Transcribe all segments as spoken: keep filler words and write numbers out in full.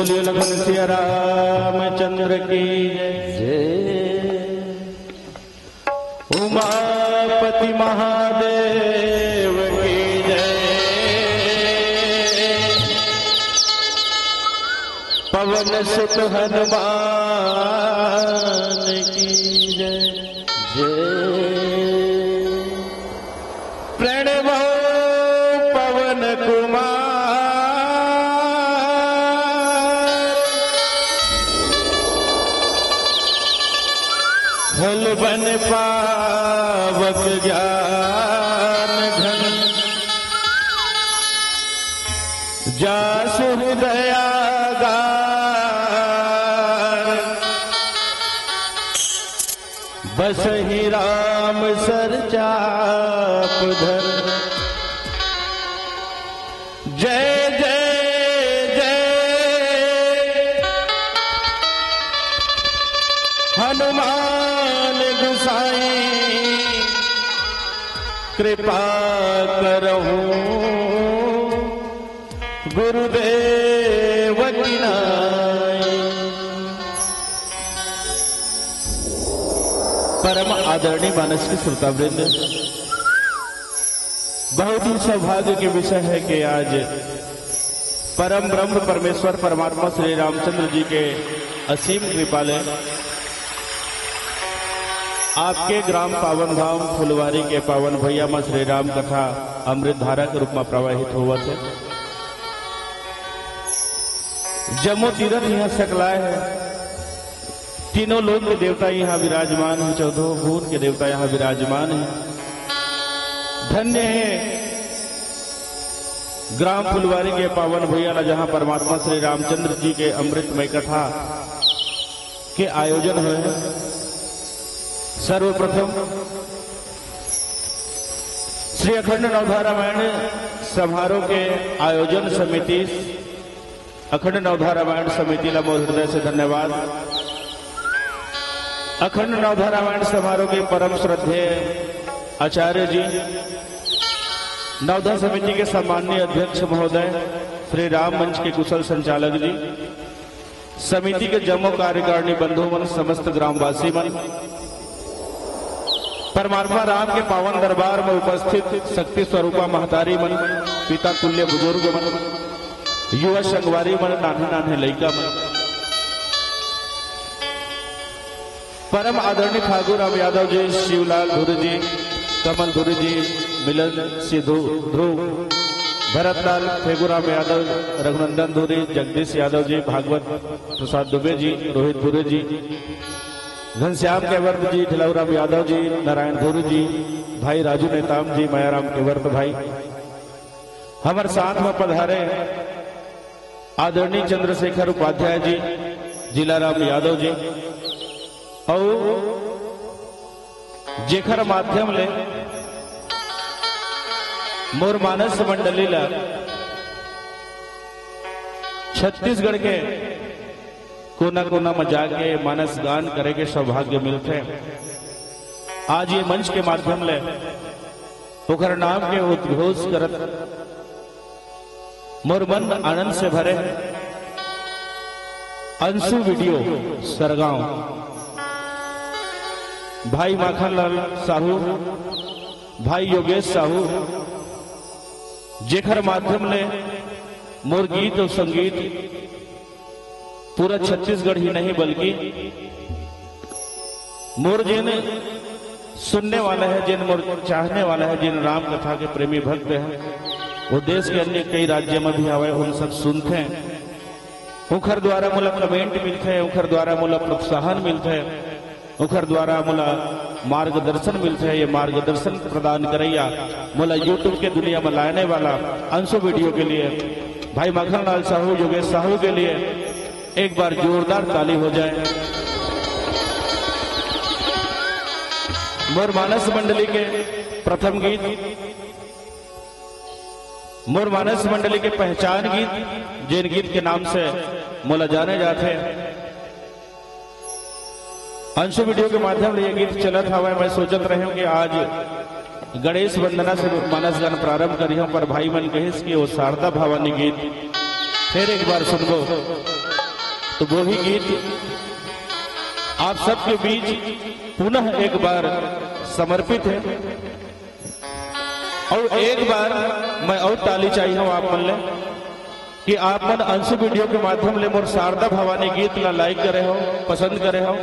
लखन सिया रामचंद्र की जय। जय। उमापति महादेव की जय। पवन सुत हनुमान की जय। जय। प्रणव पवन कुमार। खल बन पावक ज्ञान घन। जासु हृदयागार। बसहि राम सर चाप धर। जय जय जय हनुमान गुसाई। कृपा करहु गुरुदेव की नाई। परम आदरणीय मानस के श्रोता वृंद, बहुत ही सौभाग्य के विषय है कि आज परम ब्रह्म परमेश्वर परमात्मा श्री रामचंद्र जी के असीम कृपा ले आपके ग्राम पावन धाम फुलवारी के पावन भुइयां म श्री राम कथा अमृत धारा के रूप म प्रवाहित होवत हे। जम्मो तीरथ इहां सकलाय हे, तीनों लोक के देवता इहां विराजमान हे, चौदह भुवन के देवता इहां विराजमान हे। धन्य हे ग्राम फुलवारी के पावन भुइयां ला, जहां परमात्मा श्री रामचंद्र जी के अमृतमय कथा के आयोजन होय हे। सर्वप्रथम श्री अखंड नवधा रामायण समारोह के आयोजन समिति, अखंड नवधा रामायण समिति ला मोर हृदय से धन्यवाद। अखंड नवधा रामायण समारोह के परम श्रद्धेय आचार्य जी, नवधा समिति के सम्माननीय अध्यक्ष महोदय, श्री राम मंच के कुशल संचालक जी, समिति के जम्मो कार्यकारिणी बंधु मन, समस्त ग्रामवासी मन, परमात्मा राम के पावन दरबार में उपस्थित शक्ति स्वरूपा महतारी मन, पिता तुल्य बुजुर्ग मन, युवा संगवारी मन, नान्हे नान्हे लइका मन, परम आदरणीय फागू राम यादव जी, शिवलाल धुरी जी, कमल धुरी जी, मिलन सिद्धू ध्रुव, भरतलाल, फेगू राम यादव, रघुनंदन धुरी, जगदीश यादव जी, भागवत प्रसाद दुबे जी, रोहित धुरी जी, घनश्याम केवर्त जी, ढिलाऊ राम यादव जी, नारायण धुरी जी, भाई राजू नेताम जी, मायाराम केवर्त भाई, हमर साथ में पधारे आदरणीय चंद्रशेखर उपाध्याय जी, जिलाराम यादव जी, अउ जेखर माध्यम ले मोर मानस मंडली ला छत्तीसगढ़ के कोना कोना में जाके मानस गान करे के सौभाग्य मिलथे। आज ये मंच के माध्यम ले ओकर नाम के उद्घोष करत मोर मन आनंद से भरे हे। अंशु वीडियो सरगांव, भाई माखनलाल साहू, भाई योगेश साहू, जेखर माध्यम ले मोर गीत अउ संगीत पूरा छत्तीसगढ़ ही नहीं बल्कि मोर जेन सुनने वाला हे, जेन मोर चाहने वाला हे, जेन राम कथा के प्रेमी भक्त हे, वो देश के अन्य कई राज्य में भी हवय, उन सब सुनथे। उखर द्वारा मोला कमेंट मिलथे, उखर द्वारा मोला प्रोत्साहन मिलथे, उखर द्वारा मोला मार्गदर्शन मिलथे। ये मार्गदर्शन प्रदान करैया, मोला YouTube के दुनिया में लाने वाला अंशु वीडियो के लिए, भाई मखनलाल साहू, योगेश साहू के लिए एक बार जोरदार ताली हो जाए। मोर मानस मंडली के प्रथम गीत, मोर मानस मंडली के पहचान गीत, जेन गीत के नाम से मोला जाने जाथे, अंशु वीडियो के माध्यम ले ये गीत चलत हवय। मैं सोचत रहेंव कि आज गणेश वंदना से मानस गान प्रारंभ करिहंव, पर भाई मन कहिस कि वो शारदा भवानी गीत फिर एक बार सुनबो। तो वही गीत आप सबके बीच पुनः एक बार समर्पित है। और एक बार मैं और ताली चाहिए हूँ आप मन ले कि आप मन अंशु वीडियो के माध्यम ले मोर शारदा भवानी गीत ला लाइक करे हो, पसंद करे हो।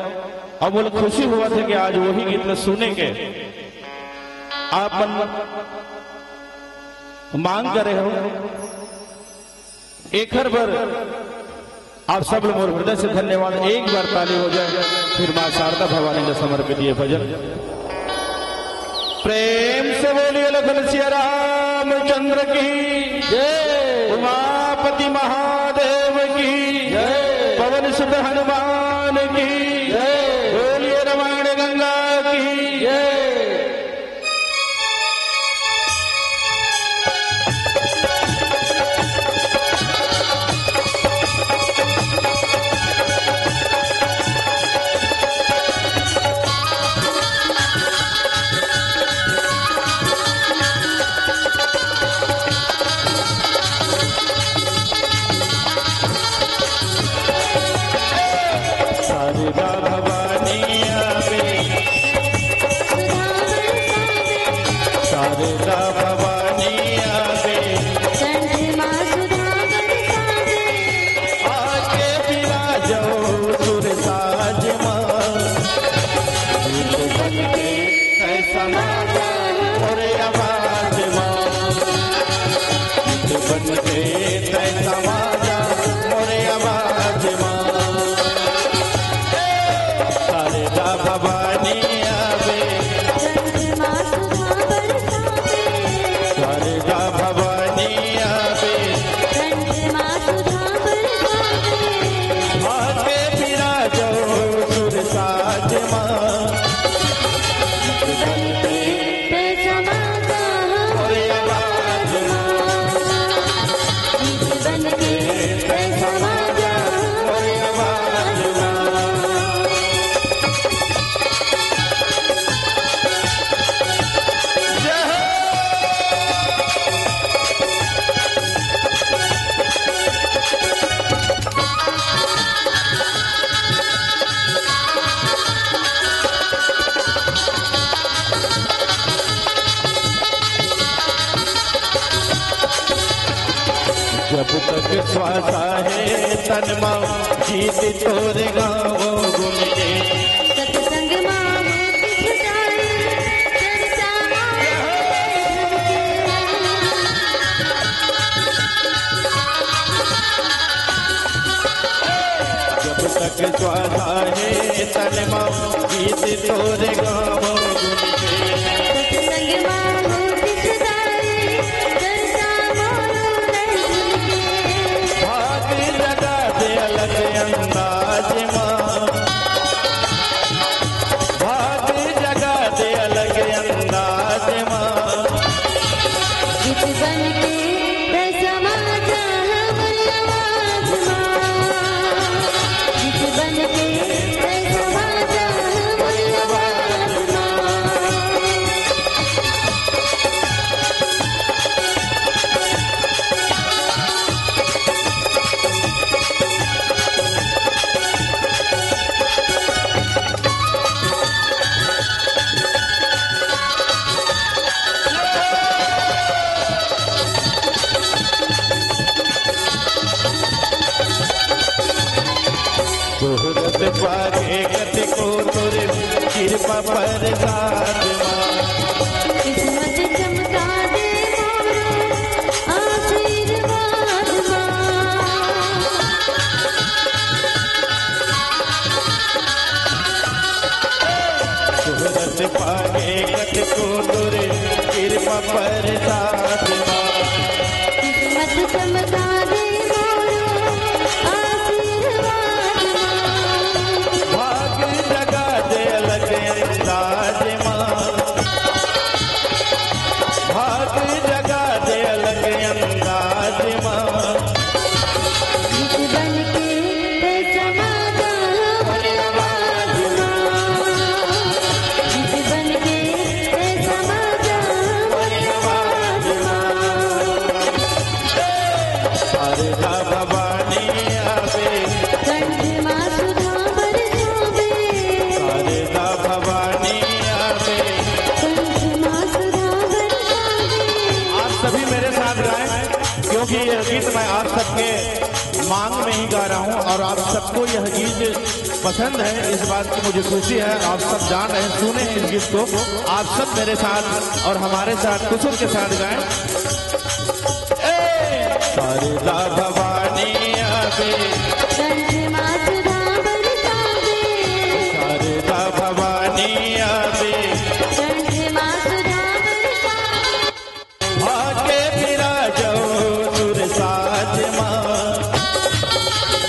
अब बोले खुशी हुआ थे कि आज वही गीत ला सुने के आप मन मांग करे हो। एखर बर आप सब लोग मोर हृदय से धन्यवाद। एक बार ताली हो जाए, फिर माँ शारदा भवानी का समर्पित ये भजन। प्रेम से बोलिए लखन सिया रामचंद्र की जय। उमापति महादेव की जय। पवन सुत हनुमान की जय। बोलिए रमण गंगा की जय। शारदा भवानी आवे। शारदा भवानी आवे। आके बिराजो सुर साज मा। गीत बन के कैसा माजा मोरे आवाज मा। गीत बन के कैसा माजा मोरे आवाज मा। शारदा भवानी आवे। शारदा भवानी आवे। आके बिराजो सुर साज मा। जब तक श्वास आहे तन मा, गीत तोरे गावों गुन के। सत्संग मा हो किस जाए, चर्चा मा हो धन के। जब तक श्वास आहे तन मा, गीत तोरे गावों गुन के। सत्संग मा हो किस जाए, चर्चा मा हो धन के। भाग जगा दे अलग अंदाज मा। भाग जगा दे अलग अंदाज मा। गीत बन के तै समा जा हमर आवाज मा। गीत बन के तै समा जा हमर आवाज मा। शोहरत पाके कतिको तोरे कृपा परसाद मा। किस्मत चमका दे मोरो आशीर्वाद मा। शोहरत पाके कतिको तोरे कृपा परसाद मा। किस्मत चमका दे मोरो आशीर्वाद मा। भाग जगा दे अलग अंदाज मा। भाग जगा दे अलग अंदाज मा। गीत बन के तै समा जा हमर आवाज मा। गीत बन के तै समा जा हमर आवाज मा। शारदा भवानी आवे। कंठ क्योंकि यह गीत मैं आप सबके मांग में ही गा रहा हूँ और आप सबको यह गीत पसंद है, इस बात की मुझे खुशी है। आप सब जान रहे हैं, सुने हैं इस गीत को। आप सब मेरे साथ और हमारे साथ कुसुम के साथ गाएं। ए! शारदा भवानी आवे। चंद्रमा सुधा बरसावे। शारदा भवानी आवे। चंद्रमा सुधा बरसावे। आके फिरा जाओ सुर साज मा।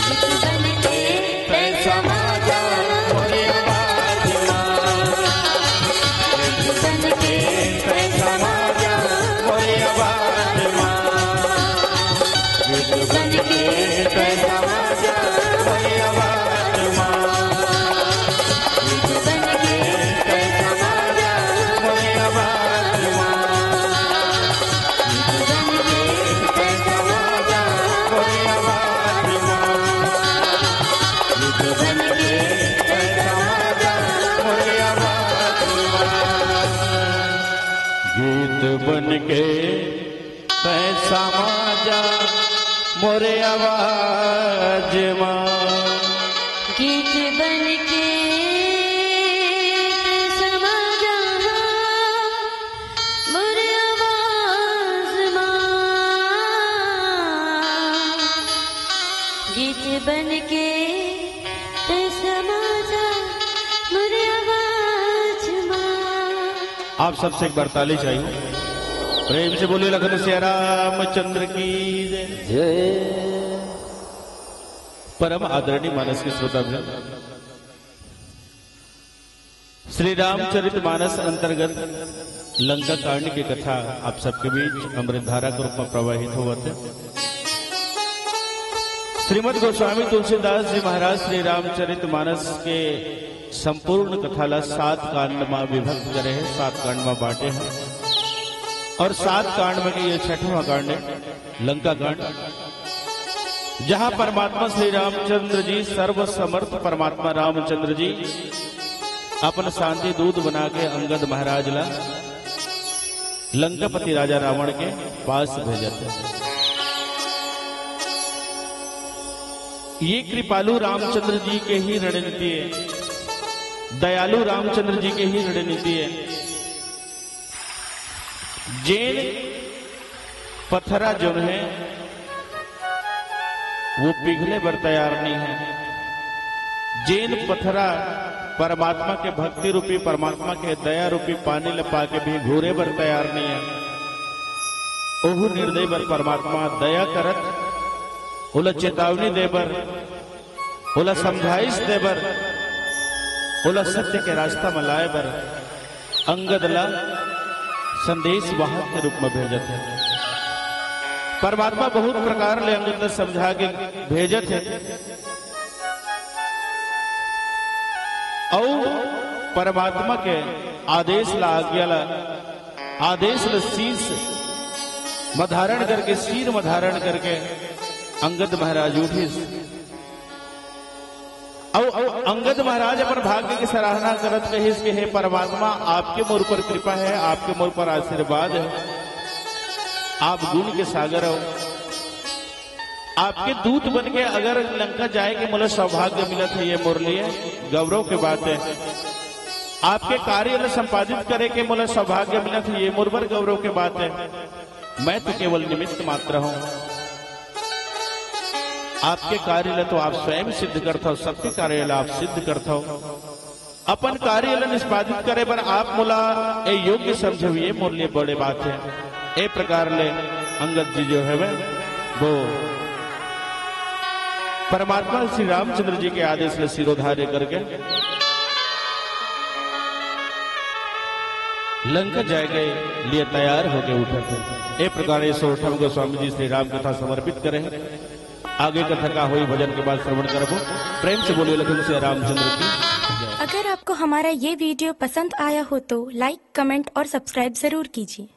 गीत बन के तैं समा जा मोरे आवाज मा। गीत बन के तैं समा जा मोरे आवाज मा। गीत बन के तैं समा जा मोरे आवाज मा। गीत बन के तैं समा जा मोरे आवाज मा। गीत बन के तैं समा जा मोरे आवाज मा। गीत बन के तैं समा जा मोरे आवाज मा। गीत बन के तैं समा जा मोरे आवाज मा। आप सबसे एक बार ताली चाहिए, प्रेम से बोलिए लखन सिया रामचंद्र की जय। जय। परम आदरणीय मानस के श्रोता भी, श्री रामचरित मानस अंतर्गत लंका कांड के कथा आप सबके बीच अमृत धारा के रूप में प्रवाहित होवत हे। श्रीमद गोस्वामी तुलसीदास जी महाराज श्री रामचरित मानस के संपूर्ण कथा ला सात कांड में विभक्त करे हे, सात कांड में बांटे हे और सात कांड में के ये छठवां कांड हे लंका कांड, जहां परमात्मा श्री रामचंद्र जी, सर्व समर्थ परमात्मा रामचंद्र जी अपन शांति दूत बना के अंगद महाराज ला लंकापति राजा रावण के पास भेजत हे। ये कृपालु रामचंद्र जी के ही रणनीति हे, दयालु रामचंद्र जी के ही रणनीति हे। जेन पथरा जोन हे वो पिघले बर तैयार नहीं हे। जेन पथरा परमात्मा के भक्ति रूपी, परमात्मा के दया रूपी पानी ल पाके भी घूरे बर तैयार नहीं हे, ओहू निर्दय बर परमात्मा दया करत ओला चेतावनी दे बर, ओला समझाइश दे बर, ओला सत्य के रास्ता म लाए बर अंगद ला संदेश वाहक के रूप में भेजत हे। परमात्मा बहुत प्रकार ले अंगद ला समझा के भेजत हे। अउ परमात्मा के आदेश ला, आज्ञा ला, आदेश ला शीश म धारण करके, सिर म धारण करके अंगद महाराज उठिस। अउ, अउ अंगद महाराज अपन भाग्य के सराहना करत कहिस कि हे परमात्मा, आपके मोर पर कृपा हे, आपके मोर पर आशीर्वाद हे, आप गुण के सागर हो। आपके दूत बन के अगर लंका जाए के मोला सौभाग्य मिलत हे, ये मोर लिए गौरव के बात हे। आपके कार्य ल संपादित करे के मोला सौभाग्य मिलत हे, ये मोर बर गौरव के बात हे। मैं तो केवल निमित्त मात्र हूँ। आपके कार्य ल तो आप स्वयं सिद्ध करथव, सबके कार्य ल आप सिद्ध करथव। अपन कार्य ल निष्पादित करे बर आप मोला ए योग्य समझव, ये मोर लिए बड़े बात हे। ए प्रकार ले अंगद जी जो हवे वो परमात्मा श्री रामचंद्र जी के आदेश ल शिरोधार्य करके लंका जाए के लिए तैयार होके उठत हे। ए प्रकार ये सोरठा म गोस्वामी जी श्री राम कथा समर्पित करे हे। आगे कथा का होई भजन के बाद श्रवण करबो। प्रेम से बोलिए लखन सिया रामचंद्र की जय। अगर आपको हमारा ये वीडियो पसंद आया हो तो लाइक, कमेंट और सब्सक्राइब जरूर कीजिए।